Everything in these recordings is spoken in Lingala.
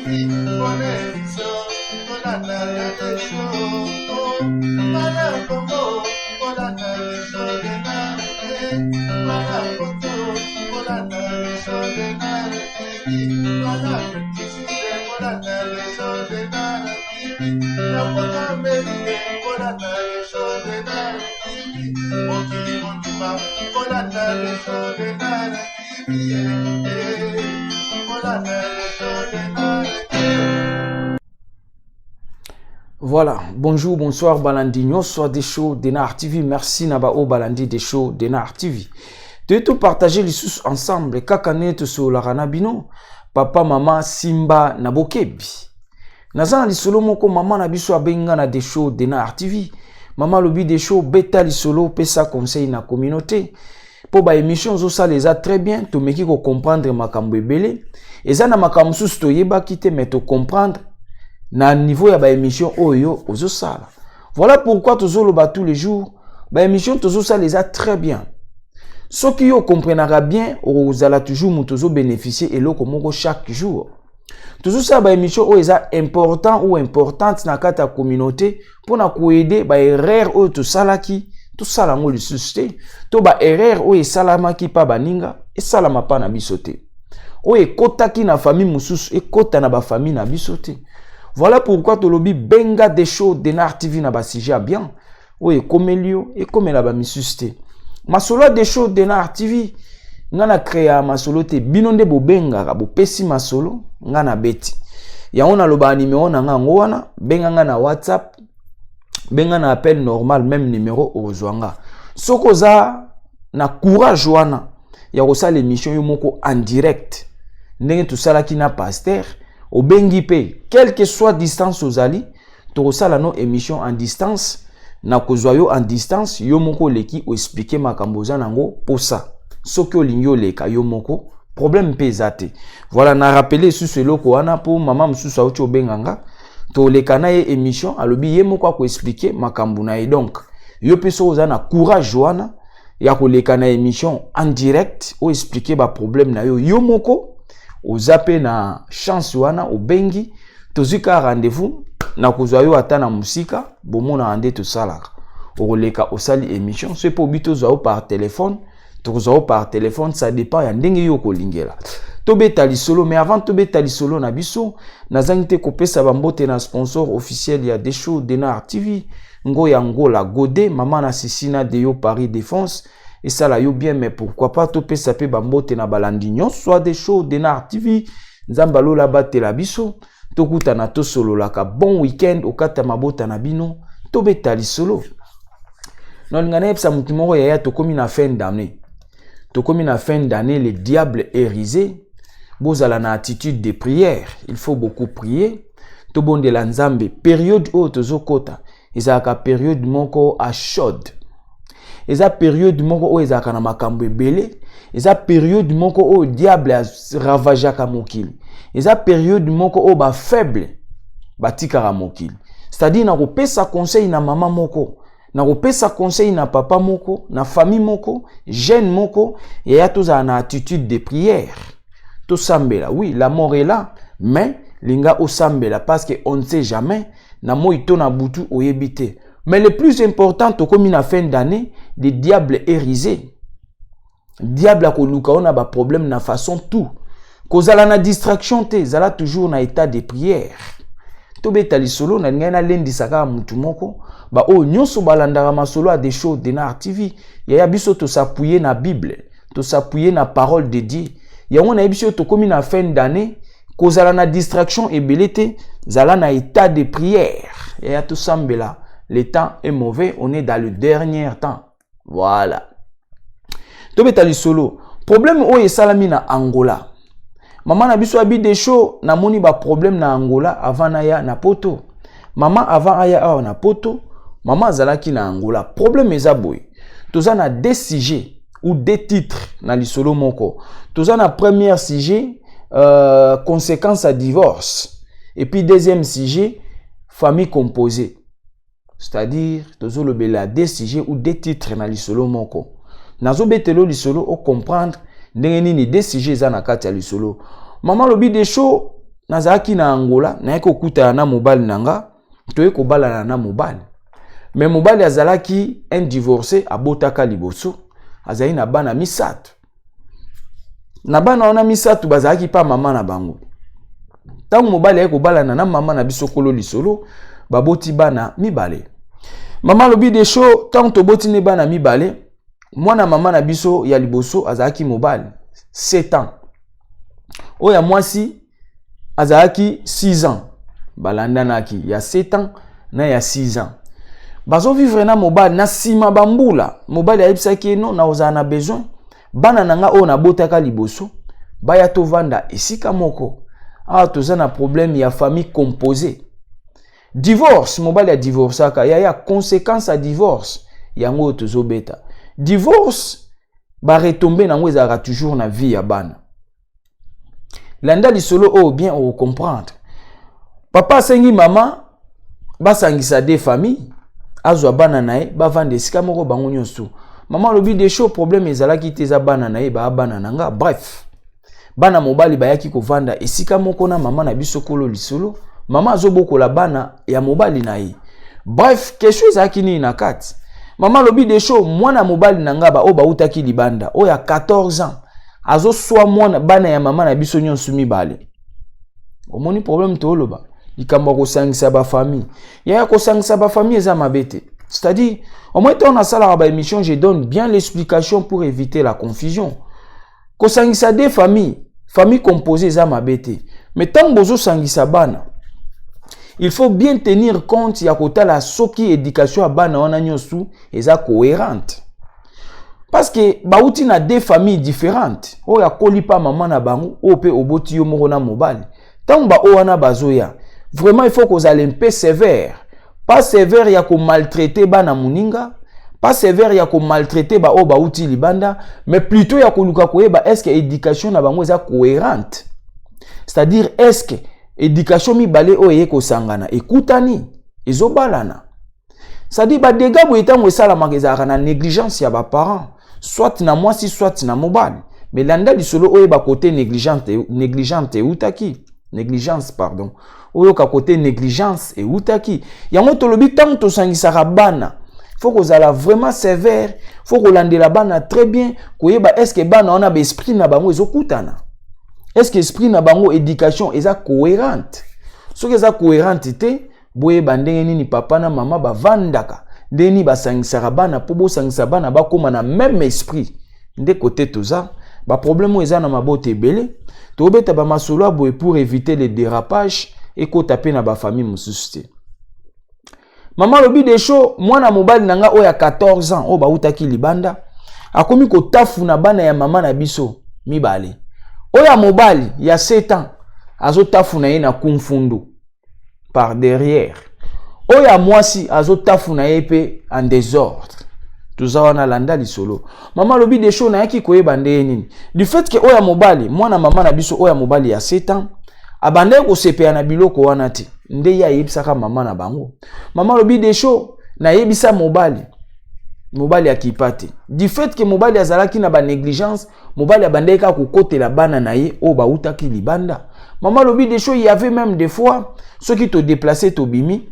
TV, bonne émission, kolanda ya Desho. Bana Congo, kolanda Desho Denard, bana Poto, kolanda Desho Denard TV, bana Afrique du Sud, kolanda Desho Denard TV, na poto Amerique, kolanda Desho Denard TV, mokili mobimba, kolanda Desho Denard TV, kolanda Desho Denard TV. Voilà, bonjour, bonsoir balandi nyonso des shows Denar TV. Merci na ba o balandi des shows Denar TV. Toye to partager lisusu ensemble kaka ne tosololaka na bino papa mama Simba na bokebi. Naza na lisolo moko mama na biso abengi nga na des shows Denar TV. Mama alobi des shows beta lisolo pesa conseil na communauté. Mpo ba émission ozosala eza très bien, tomeki ko comprendre makambo ebele. Eza na makambo mosusu toyebaki te mais to comprendre na niveau ya ba émission oyo ozosala. Voilà pourquoi tozoloba tous les jours ba émission tozosala eza très bien. Soki yo comprenaka bien, okozala toujours moto ozobénéficie eloko moko chaque jour. Tozosala ba émission oyo eza important ou importante na kati ya communauté mpona koaider ba erreur oyo tosalaki tosala yango lisusu te, to ba erreur oyo esalamaki mpa baninga esalama mpa na biso te, oyo ekotaki na famille mosusu ekota na bafamille na biso te. Voilà pourquoi tolobi benga des shows Denar TV na basujet ya bien oyo ekomeli yo ekomela bamisusu te. Masolo ya des shows Denar TV, nga na créa masolo te, bino nde bobengaka bopesi masolo, nga na beti yango. Nalobaka nimero na nga yango wana, benga nga na WhatsApp, benga na appel normal, même numéro okozwa nga. Soki oza na courage wana ya kosala émission yo moko en direct ndenge tosalaki na pasteur, obengi mpe, quelle que soit distance ozali, tokosala no émission en distance. Na kozwa yo en distance, yo moko oleki oexpliquer makambo oza nango posa. Soki olingi oleka yo moko, problème mpe eza te. Voilà, na rappeler lisusu eloko wana mpo mama mosusu auti obenga nga, toleka na ye émission, alobi ye moko akoexpliquer makambo na ye. Donc yo mpe soki oza na courage wana ya koleka na émission en direct oexpliquer baproblème na yo yo moko, oza mpe na chance wana, obengi, tozwi kaka rendez-vous na kozwa yo ata na mosika, bomonaka nde tosalaka, okoleka osali émission. Soki mpe obi tozwa yo par téléphone, tokozwa yo par téléphone, ça dépend ya ndenge yo okolingela tobeta lisolo. Mais avant tobeta lisolo na biso, nazangi te kopesa bambote na sponsor officiel ya Desho Denar TV, ngo ya Ngola Gode, mama na Sisina Deyo Paris Défense, esala yo bien. Mais pourquoi pas topesa mpe bambote na balandi nyonso ya Desho Denar TV. Nzambe alola batela biso, tokutana tosololaka. Bon week-end okata mabota na bino. Tobeta lisolo. Nalinga nayebisa motu moko, yaya, tokomi na fin d'année, tokomi na fin d'année, le diable est rusé. Bozala na attitude de prière, il faut beaucoup prier, tobondela Nzambe. Période oyo tozokɔta ezalaka période moko a chaude, eza période moko oyo ezalaka na makambo ebele, eza période moko oyo diable aravageaka mokili, eza période moko oyo bafaible batikaka mokili. C'est-à-dire, na kopesa conseil na mama moko, na kopesa conseil na papa moko, na famille moko, jeune moko, yaya, tozala na attitude de prière, tosambela. Oui, la mort est là, mais linga osambela parce que on ne sait jamais, na moi to na butu, oyebi te. Mais le plus important, tokomi na fin d'année, le diable est rusé. Diable akoluka yo na baproblème na façon tout. Kozala na distraction te, ezala toujours na état de prière. Tobeta lisolo. Na ngai nalendisa kaka mutu moko, baoyo nyonso balandaka masolo ya Desho Denar TV. Yaya, biso tos'appuyer na Bible, tos'appuyer na parole de Dieu. Yango nayebi biso tokómi na fin d'année, kozala na distraction ebele te, zala na état de prière. Yaya, tosambela, le temps est mauvais, on est dans le dernier temps. Voilà, tobeta lisolo. Problème oyo esalami na Angola, mama na biso abi Desho, namoni baproblème na Angola avant naya na Poto. Mama avant aya awa na Poto, mama azalaki na Angola. Problème eza boye, toza na deux sujets ou deux titres na lisolo moko. Toza na première sujet, conséquence à divorce, et puis deuxième sujet, famille composée. C'est-à-dire tozolobela deux sujets ou deux titres na lisolo moko. Nazobetela lisolo, ocomprendre ndenge nini deux sujets eza na kati ya lisolo. Mama alobi Desho, Nazalaki na Angola, nayaki kokutana na mobali na nga, toye kobalana na mobali. Mais mobali azalaki un divorcé, abotaka liboso, azali na bana misato. Na bana wana misato bazalaki pa mama na bango. Ntango mobali aye kobalana na mama na biso kolo lisolo, baboti bana mibale. Mama alobi: Desho, ntango toboti nde bana mibale, mwana mama na biso ya liboso azalaki mobali 7 ans, oyo ya mwasi azalaki 6 ans. Balandanaki, ya 7 ans na ya 6 ans, bazovivre na mobali. Na nsima bambula, mobali ayebisaki ye: "Non, nakozala na besoin bana na nga oyo nabotaka liboso baya tovanda esika moko awa, toza na problème ya famille composée." Divorce, mobali adivorçaka. Yaya, conséquence ya divorce yango oyo tozobeta. Divorce, baretombées nango ezalaka toujours na vie ya bana. Landa lisolo oyo bien, okocomprendre. Papa asengi mama basangisa deux familles, azwa bana na ye, bavanda esika moko bango nyonso. Mama alobi: Desho, problème ezalaki te, eza bana na ye, baa bana na nga. Bref, bana mobali bayaki kovanda esika moko na mama na biso kolo lisolo. Mama azobokola bana ya mobali na ye. Bref, question ezalaki nini na kati? Mama alobi: Desho, mwana mobali na nga, baoyo bautaki libanda, oyo ya 14 ans, azoswa mwana bana ya mama na biso nyonso mibale. Omoni problème? Tooloba likambo ya kosangisa bafamille. Yaya, kosangisa bafamille eza mabe te. C'est-à-dire, au moins ntango nasalaka baémission, je donne bien l'explication pour éviter la confusion. Kosangisa deux familles, famille composée, eza mabe te. Mais ntango bozosangisa bana, il faut bien tenir compte ya kotala soki éducation ya bana wana nyonso eza cohérente, parce que bauti na deux familles différentes. Oyo akoli pa mama na bango, oyo mpe oboti yo moko na mobali. Ntango baoyo wana bazoya, vraiment il faut kozala mpe sévère. Pas sévère ya komaltraiter bana moninga, pas sévère ya komaltraiter baoyo bauti libanda, mais plutôt ya koluka koyeba est ce que éducation na bango eza cohérente, c'est-à-dire est ce que éducation mibale oyo eye kosangana, ekutani, ezobalana. C'est-à-dire badégâts boye, ntango esalamaka, ezalaka na négligence ya baparent, soit na mwasi, soit na mobali. Mais landa lisolo, oyeba côté négligente eutaki, négligence, pardon, oyoka côté négligence eutaki. Yango tolobi, ntango tosangisaka bana, faut kozala vraiment sévère, faut kolandela bana très bien, koyeba est ce que bana wana baesprit na bango ezokutana, est ce que esprit na bango, éducation eza cohérente. Soki eza cohérente te, boyeba ndenge nini papa na mama bavandaka, ndenge nini basangisaka bana, mpo bosangisa bana bakóma na même esprit. Nde kote toza baproblème oyo eza na mabota ebele. Tobeta bamasolo ya boye pour éviter le dérapage ekota mpe na bafamille mosusu te. Mama alobi: Desho, mwana mobali na nga oyo ya 14 ans, oyo bautaki libanda, akomi kotafuna bana ya mama na biso mibale. Oyo ya mobali ya 7 ans, azotafuna ye na kumfundu par derrière. Oyo ya mwasi, azotafuna ye mpe en désordre. Toza wana, landa lisolo. Mama alobi: Desho, nayaki koyeba ndenge nini, du fait que oyo ya mobali, mwana mama na biso oyo ya mobali ya 7 ans, abandaki kosepela na biloko wana te, nde ye ayebisaka mama na bango. Mama alobi: Desho, nayebisa mobali, mobali akipa te. Du fait que mobali azalaki na banégligence, mobali abandaki kaka kokotela bana na ye oyo bautaki libanda. Mama alobi: Desho, y avait même des fois, soki todéplacer, tobimi,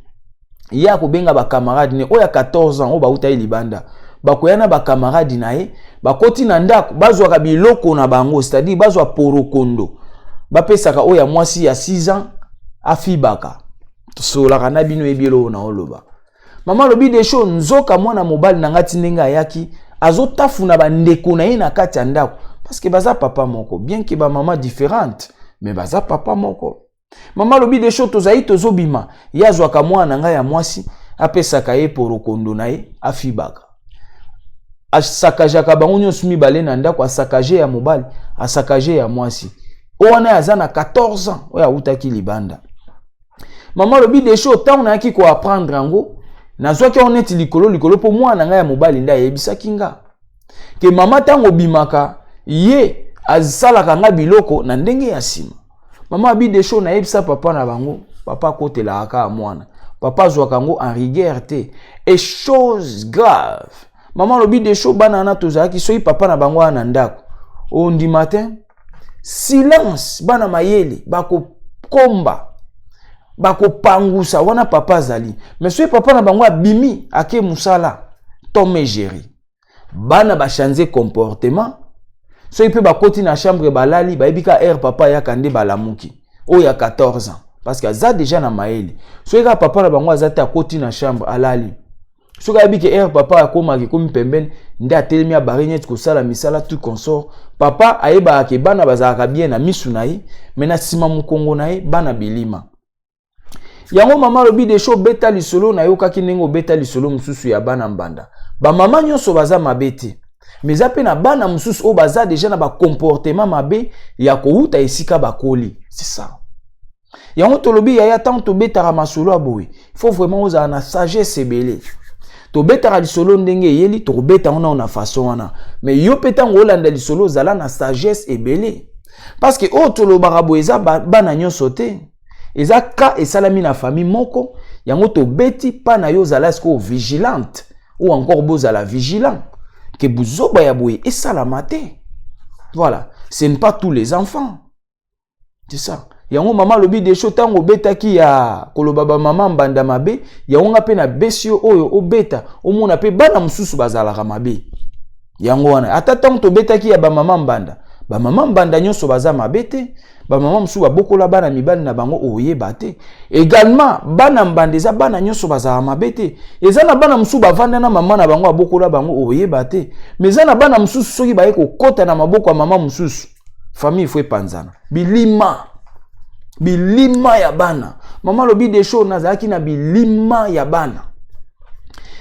ye akobenga bacamarade ne oyo ya 14 ans oyo bautaki libanda, bakoya na bacamarade na ye, bakoti na ndako, bazwaka biloko na bango, c'est-à-dire bazwa porokondo, bapesaka oyo ya mwasi ya 6 ans afibaka. Tosololaka na bino, yebi eloko na oloba. Mama alobi: Desho, nzoka mwana mobali na nga, ti ndenge ayaki, azotafuna bandeko na ye na kati ya ndako, parce que baza papa moko, bien que bamama différente, mais baza papa moko. Mama alobi: Desho, tozali tozobima, ye azwaka mwana na ngai ya mwasi, apesaka ye porokondo na ye, afibaka, asaccageaka bango nyonso mibale na ndako, asaccager ya mobali, asaccager ya mwasi oyo wana aza na 14 ans, oyo awutaki libanda. Mama alobi: Desho, ntango nayaki koapprendre yango, nazwaki yango neti likolo likolo, mpo mwana na ngai ya mobali nde ayebisaki nga que mama, ntango obimaka, ye asalaka nga biloko na ndenge ya nsima. Mama abi: Desho, nayebisa papa na bango, papa akotelaka kaka mwana, papa azwaka yango en rigueur te. Et chose grave, mama alobi: Desho, bana wana tozalaki, soki papa na bango wana na ndako, ondima te, silence. Bana mayele. Bakokomba, bakopangusa wana papa azali. Mais soki papa na bango abimi, ake mosala, Tom et Jerry, bana bachange comportement. Soki mpe bakoti na chambre, balali, bayebi ka heure papa ayaka nde balamuki. Oyo ya 14 ans, parce que aza déjà na mayele, soki kaka papa na bango aza te, akoti na chambre, alali. Soki ayebi ke heure papa akomaka ekomi pembeni, nde atelemi, abari neti kosala misala, tout consort. Papa ayebaka ke bana bazalaka bien na misu na ye, mais na nsima mokongo na ye, bana bilima. Yango mama alobi: "Desho, obeta lisolo, nayokaki ndenge obeta lisolo mosusu ya bana mbanda. Bamama nyonso baza mabe te, mais eza mpe na bana mosusu oyo baza déjà na bacomportement mabe ya kowuta esika bakoli." C'est ça. Yango tolobi, yaya, ntango tobetaka masolo ya boye, faut vraiment ozala na sagesse ebele. Tobetaka lisolo ndenge eyeli, tokobeta ngo nao na façon wana, mais yo mpe, ntango olanda lisolo, ozala na sagesse ebele, parce que oyo tolobaka boye eza bana nyonso te, eza ka esalami na famille moko. Yango tobeti mpa na yo, ozala sikoyo vigilante, ou encore bozala vigilant ke buzoba ya boye esalama te. Voilà, ce n'est pas tous les enfants, c'est ça. Yango mama alobi: "Desho, ntango obetaki ya koloba bamama mbanda mabe, yango nga mpe nabesi yo oyo obeta, omona mpe bana mosusu bazalaka mabe." Yango wana, ata ntango tobetaki ya bamama mbanda, bamama mbanda nyonso baza mabe te. Bamama mosusu babokola bana mibali na bango, oyeba te. Également, bana mbanda, eza bana nyonso bazala mabe te. Eza na bana mosusu bavanda na mama na bango, abokola bango, oyeba te. Mais eza na bana mosusu, soki baye kokɔta na maboko ya mama mosusu, famille faut epanzana. Bilima, bilima ya bana. Mama alobi: "Desho, nazalaki na bilima ya bana."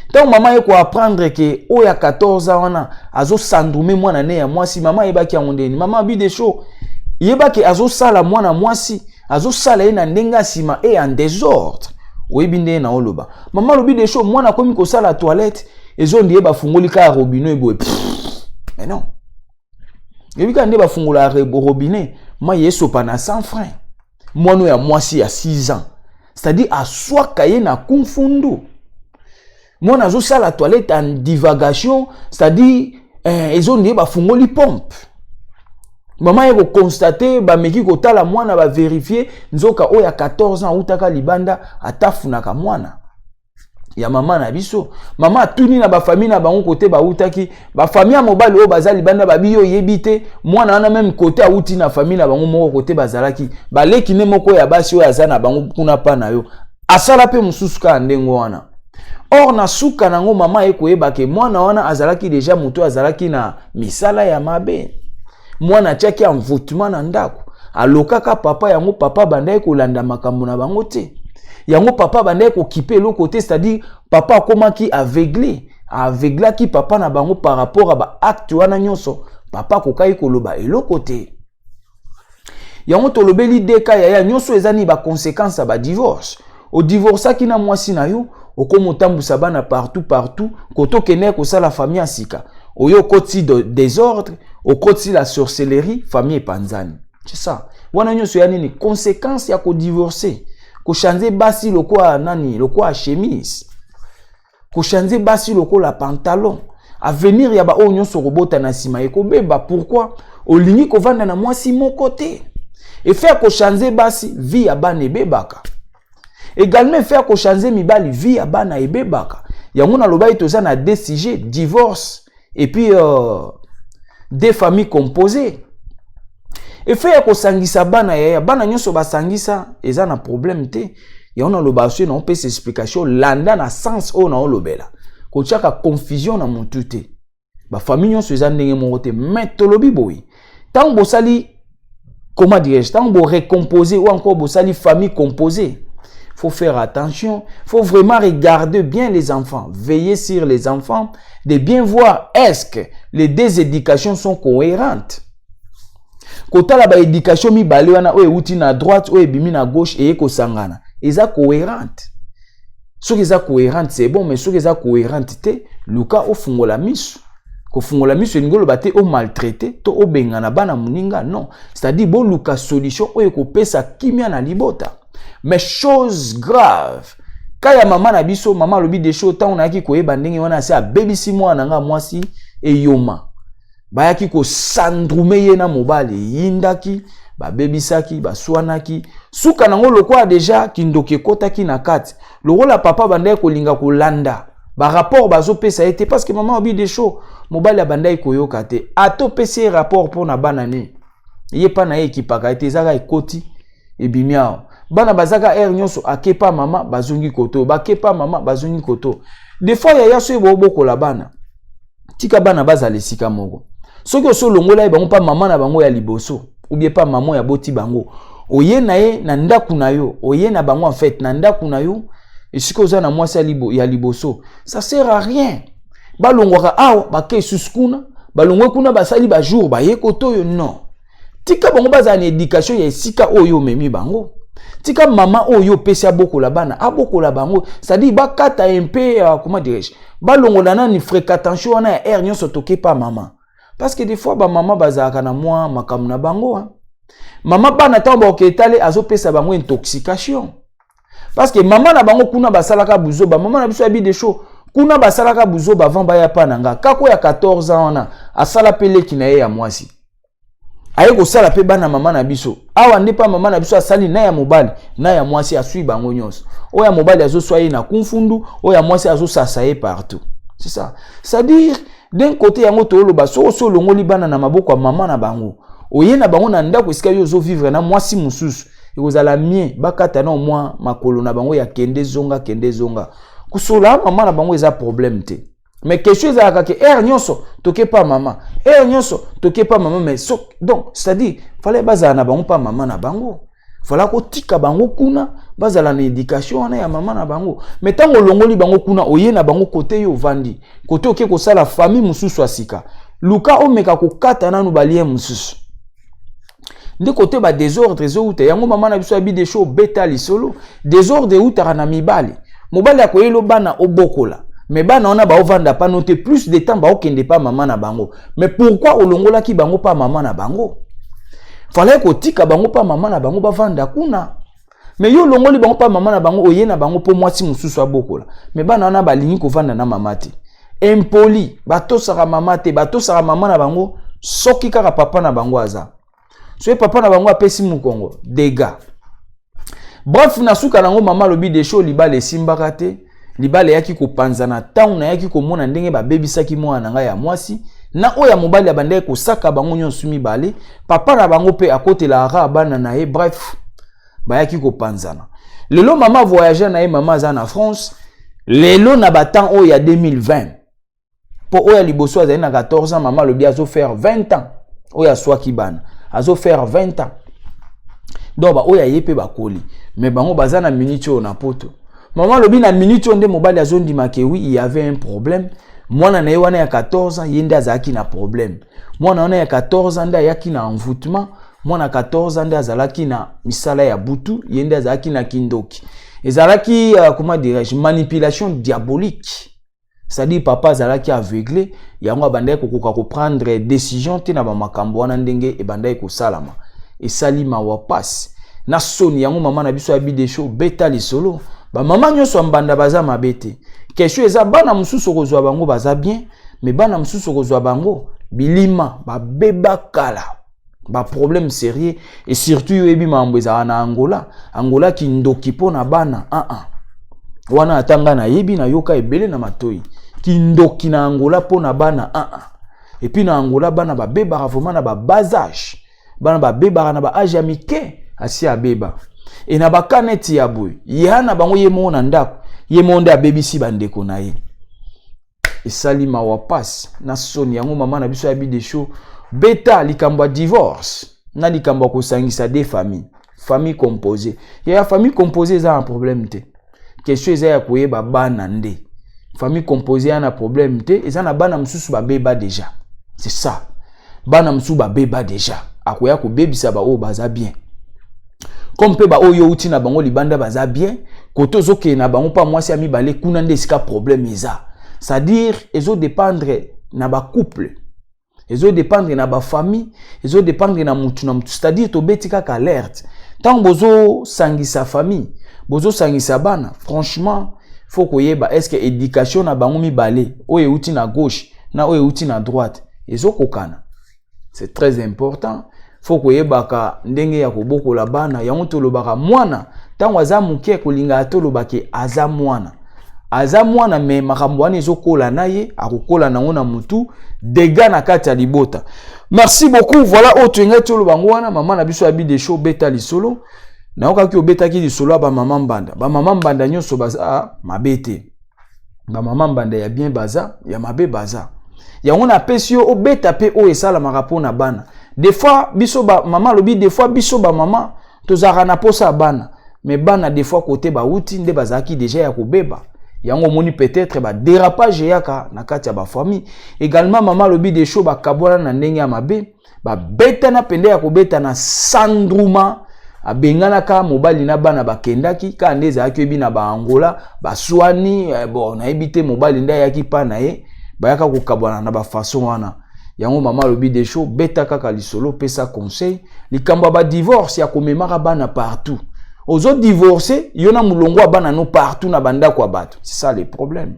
Ntango mama ye koapprendre ke oyo ya 14 ans wana azosandrume mwana ne ya mwasi, mama ayebaki yango ndeni. Mama abi: "Desho, yebaki azosala mwana mwasi, azosala ye na ndenge ya nsima e en désordre." Oyebi ndenge na oloba. Mama alobi: "Desho, mwana akomi kosala toilette, ezondi ye bafungoli kaka robinet boye." Mais non, yebi kaka nde bafungola robinet, mai esopa na sans frein. Mwana oyo ya mwasi ya 6 ans, c'est-à-dire aswaka ye na kumfundu. Mwana azosala toilette en divagation, c'est-à-dire ezondi ye bafungoli pompe. Mama ye koconstater, bameki kotala mwana, bavérifier, nzoka oyo ya 14 ans autaka libanda, atafunaka mwana ya mama na biso. Mama atuni na bafamille na bango kote bautaki, bafamille ya mobali oyo baza libanda, babi yo oyebi te mwana wana, même kote awuti na famille na bango moko, kote bazalaki baleki ne moko ya basi oyo aza na bango kuna mpa na yo, asala mpe mosusu kaka ndenge wana. Or na suka nango, mama ye koyeba ke mwana wana azalaki déjà moto azalaki na misala ya mabe. Mwana atiaki envoûtement na ndako, alokaka papa. Yango papa bandaki kolanda makambo na bango te, yango papa bandaki kokipe eloko te, c'est-à-dire papa akomaki aveuglé, aveuglaki papa na bango par rapport a baacte wana nyonso. Papa akokaki koloba eloko te. Yango tolobeli deka, yaya, nyonso eza nini? Baconséquence ya badivorce. Odivorçaki na mwasi na yo, okómi otambusa bana partout partout, kote okendeki kosala famille ya sika, oyo okoti désordre, okoti la sorcellerie, famille epanzani. C'est ça. Wana nyonso ya nini? Conséquence ya kodivorce, kochange basi lokola nani, lokola chemise, kochange basi lokola pantalon. Avenir ya baoyo nyonso kobota na nsima ekobeba. Pourquoi olingi kovanda na mwasi moko te? Effet ya kochange basi, vie ya bana ebebaka. Également, effet ya kochange mibali, vie ya bana ebebaka. Yango nalobaki toza na deux sujets: divorce et puis deux familles composées. Effet ya kosangisa bana, yaya, bana nyonso basangisa eza na problème te. Yango nalobaka, soki naopesa explication, landa na sens oyo naolobela, kotiaka confusion na motu te. Bafamille nyonso eza ndenge moko te. Mais tolobi boye: ntango bosali, comment dirais-je, ntango borecomposer ou encore bosali famille composée, faut faire attention, faut vraiment regarder bien les enfants, veiller sur les enfants, de bien voir est-ce que les deux éducations sont cohérentes. Kotala baéducation mibale wana, oyo euti na droite, oyo ebimi na gauche, eye kosangana, eza cohérente? Soki eza cohérente, c'est bon. Mais soki eza cohérente te, luka ofungola miso. Kofungola miso elingi oloba te omaltraite to obengana bana moninga, non. C'est-à-dire boluka solution oyo ekopesa kimia na libota. Mais chose grave, ka ya mama na biso, mama alobi: "Desho, ntango nayaki koyeba ndenge wana, asi abebisi mwana na nga mwasi eyoma." Bayaki kosandrume ye na mobali, eyindaki. Babebisaki, baswanaki, suka nango lokola deja kindoki ekɔtaki na kati. Lokola papa bandaki kolinga kolanda barapport bazopesa ye te, parce que mama obi Desho, mobali abandaki koyoka te. Ata opesi ye rapport mpo na bana ne ye, mpa na ye ekipaka ye te. Ezaka ekoti, ebimi awa. Bana bazaka heure nyonso akepa mama, bazongi koto, bakepa mama, bazongi koto. Des fois, yaya, soki bobokola bana, tika bana bazala esika moko. Soki osi olongola ye bango mpa mama na bango ya liboso, ou bien mpa mama oyo aboti bango, oye na ye na ndako na yo, oye na bango en fait na ndako na yo, esika oza na mwasi ya liboso, ça sert à rien. Balongwaka awa, bake lisusu kuna, balongwe kuna, basali bajour, baye koto oyo. Non, tika bango bazala na éducation ya esika oyo omemi bango. Tika mama oyo opesi abokola bana, abokola bango. C'est-à-dire bakata un peu, comment dirais-je, balongola nani fréquentation wana ya heure nyonso tokepa mama, parce que des fois bamama bazalaka na mwa makambo na bango, hein. Mama bana, ntango bakoke etale, azopesa bango intoxication, parce que mama na bango kuna basalaka buzoba. Mama na biso ya Bidesho kuna basalaka buzoba avant baya pa na nga. Kaka ya 14 ans wana asala mpe leki na ye ya mwasi, aye kosala mpe bana mama na biso awa. Nde mpa mama na biso asali na ya mobali na ya mwasi, aswi bango nyonso. Oyo ya mobali azoswa ye na kumfundu, oyo ya mwasi azosasa ye partout. C'est ça, c'est-à-dire d'un côté yango tooloba, soki osi olongoli bana na maboko ya mama na bango, oye na bango na ndako esika yo ozovivre na mwasi mosusu, ekozala mie bakata na mwa makolo na bango ya kende zonga, kende zonga. Kosola mama na bango eza problème te, mais question ezalaka ke heure nyonso toke pa mama, heure nyonso toke pa mama. Mais so, donc c'est-à-dire fallait bazala na bango pa mama na bango, fallait kotika bango kuna, bazala na éducation wana ya mama na bango. Mais ntango olongoli bango kuna, oye na bango kote yo ovandi, kote oke kosala famille mosusu ya sika, luka omeka kokata nanu balien mosusu. Nde kote badésordre ezowuta yango. Mama na biso ya Bidesho, obeta lisolo, désordre eutaka na mibali. Mobali akoyela bana obokola, mais bana wana baovanda pano te. Plus de temps baokende pa mama na bango. Mais pourquoi olongolaki bango pa mama na bango? Fallait kotika bango pa mama na bango, bavanda kuna. Mais yo olongoli bango pa mama na bango, oye na bango mpo mwasi mosusu abokola. Mais bana wana balingi kovanda na mama te, impoli, batosaka mama te. Batosaka mama na bango soki kaka papa na bango aza. Soki papa na bango apesi mokongo, dégâts. Bref, na suka nango, mama alobi Desho, libala esimbaka te. Libala eyaki kopanzana ntango nayaki komona ndenge babebisaki mwana na ngai ya mwasi na oyo ya mobali. Abandaki kosaka bango nyonso mibale, papa na bango mpe akotelaka kaka bana na ye. Bref, bayaki kopanzana. Lelo mama voyage na ye, mama aza na France lelo na batemps oyo ya 2020. Mpo oyo ya liboso azali na 14 ans, mama alobi azofaire 20 ans. Oyo aswaki bana azofaire 20 ans. Donc baoyo aye mpe bakoli, mais bango baza na minute oyo na Poto. Mama alobi na minute oyo nde mobali azondima ke oui, il y avait un problème. Mwana na ye wana ya 14 ans, ye nde azalaki na problème. Mwana wana ya 14 ans nde ayaki na envoûtement. Mwana 14 ans nde azalaki na misala ya butu, ye nde azalaki na kindoki. Ezalaki comment dirais-je, manipulation diabolique. C'est-à-dire papa azalaki aveuglé, yango abandaki kokoka koprendre décision te na bamakambo wana ndenge ebandaki kosalama. Esali mawa, pasi na soni. Yango mama na biso ya Bidesho, beta lisolo. Bamama nyonso ya mbanda baza mabe te. Question eza, bana mosusu okozwa bango baza bien, mais bana mosusu okozwa bango bilima, babeba kala, baproblème sérieux. Et surtout yo oyebi makambo ezalaka na Angola. Angola, kindoki mpo na bana uh -uh. Wana ata ngai nayebi, nayoka ebele na matoi, kindoki na Angola mpo na bana uh -uh. Et puis na Angola bana babebaka vraiment na babas âge. Bana babebaka na baâge ya mike, asi abeba. E na baka neti ya boye, ya na bango, ye moko na ndako, ye moko nde abebisi bandeko na ye. Esali mawa, pasi na soni. Yango mama na biso ya Bidesho, beta likambo ya divorce na likambo ya kosangisa de famille, famille composée. Ya famille composée eza na problème te. Question eza ya koyeba bana nde. Famille composée ya na problème te. Eza na bana mosusu babeba déjà, c'est ça. Bana mosusu babeba déjà, akoya kobebisa baoyo baza bien, comme mpe baoyo outi na bango libanda baza bien. Kote ozokende na bango mpa mwasi ya mibale, kuna nde esika problème eza. C'est-à-dire ezodépendre na bacouple, ezodépendre na bafamille, ezodépendre na mutu na mutu. C'est-à-dire tobeti kaka alerte: ntango bozosangisa famille, bozosangisa bana, franchement faut koyeba est ce que éducation na bango mibale, oyo euti na gauche na oyo euti na droite, ezokokana. C'est très important. Faut koyebaka ndenge ya kobokola bana. Yango tolobaka mwana ntango aza moke, kolingaka tolobake aza mwana, aza mwana, mais makambo wana ezokola na ye, akokola nango na mutu, dégâts na kati ya libota. Merci beaucoup. Voilà oyo toyengai toloba yango wana. Mama na biso abi Desho, obeta lisolo, nayokaki obetaki lisolo ya bamama mbanda. Bamama mbanda nyonso baza mabe te. Bamama mbanda ya bien baza, ya mabe baza. Yango napesi yo obeta mpe oyo esalamaka mpona bana. Des fois biso bamama, alobi, des fois biso bamama tozalaka na posa ya bana, mais bana des fois kote bauti nde bazalaki déjà ya kobeba. Yango omoni peut-être badérapage eyaka na kati ya bafamille. Également mama alobi Desho, bakabwana na ndenge ya mabe, babetana pende ya kobeta na sandruma, abenganaka mobali na bana, bakendaki kaka nde ezalaki oyebi na baangola baswani. Bon, nayebi te, mobali nde ayaki mpa na ye, bayaka kokabwana na bafaçon wana. Yango mama alobi Desho, beta kaka lisolo, pesa conseil, likambo ya badivorce ya komemaka bana partout. Ozodivorce yo na molongo ya bana no partout na bandako ya bato, c'est ça le problème.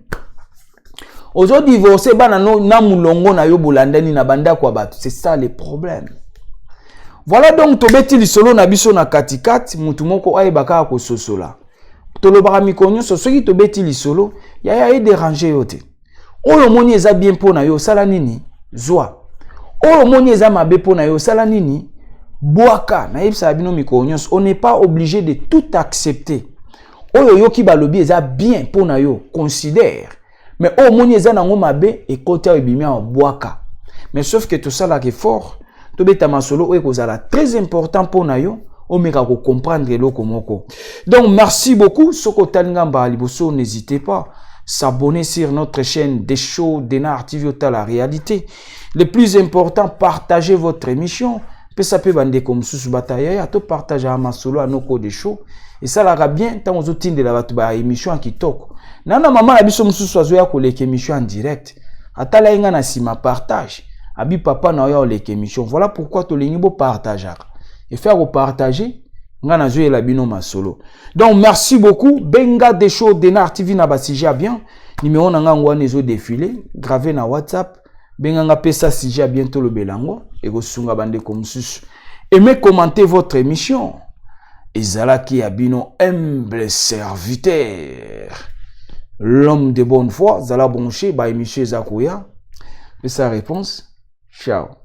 Ozodivorce bana no na molongo na yo, bolandani na bandako ya bato, c'est ça le problème. Voilà, donc tobeti lisolo na biso na katikati, mutu moko ayeba kaka kososola. Tolobaka mikolo nyonso, soki tobeti lisolo, yaya, edérange yo te. Oyo omoni eza bien mpo na yo, osala nini? Zwa. Oyo omoni eza mabe mpo na yo, osala nini? Bwaka. Nayebisaka bino mikolo nyonso, on n'est pas obligé de tout accepter. Oyo oyoki balobi eza bien mpo na yo, considère, mais oyo omoni eza nango mabe, ekoti ayo, ebimi awa, bwaka. Mais sauf que tosalaka effort tobeta masolo oyo ekozala très important mpo na yo, omeka kocomprendre eloko moko. Donc merci beaucoup. Soki otali nga mbala liboso, n'hésitez pas s'abonner sur notre chaîne des shows Denar TV, la réalité. Le plus important, partagez votre émission. Pesa mpe bandeko mosusu bataya ya topartage ya masolo ya noko de show. Esalaka bien ntango ozotindela bato ba émission ya kitoko. Nana mama na biso mosusu azoya koleka émission en direct, atala ye nga na nsima, partage abi papa na oyo oleka émission. Voilà pourquoi tolingi bopartageaka, efe ya kopartage nga nazoyela bino masolo. Donc merci beaucoup. Benga des show Denar TV na basujet ya bien. Numéro na nga yango wana ezodéfile grave na WhatsApp. Benganga, pesa sujet ya bien, tolobela yango, ekosunga bandeko mosusu. Aimez, commentez votre émission. Ezalaki ya bino humble serviteur, l'homme de bonne foi. Zala branché, baémission eza koya. Pesa réponse. Ciao.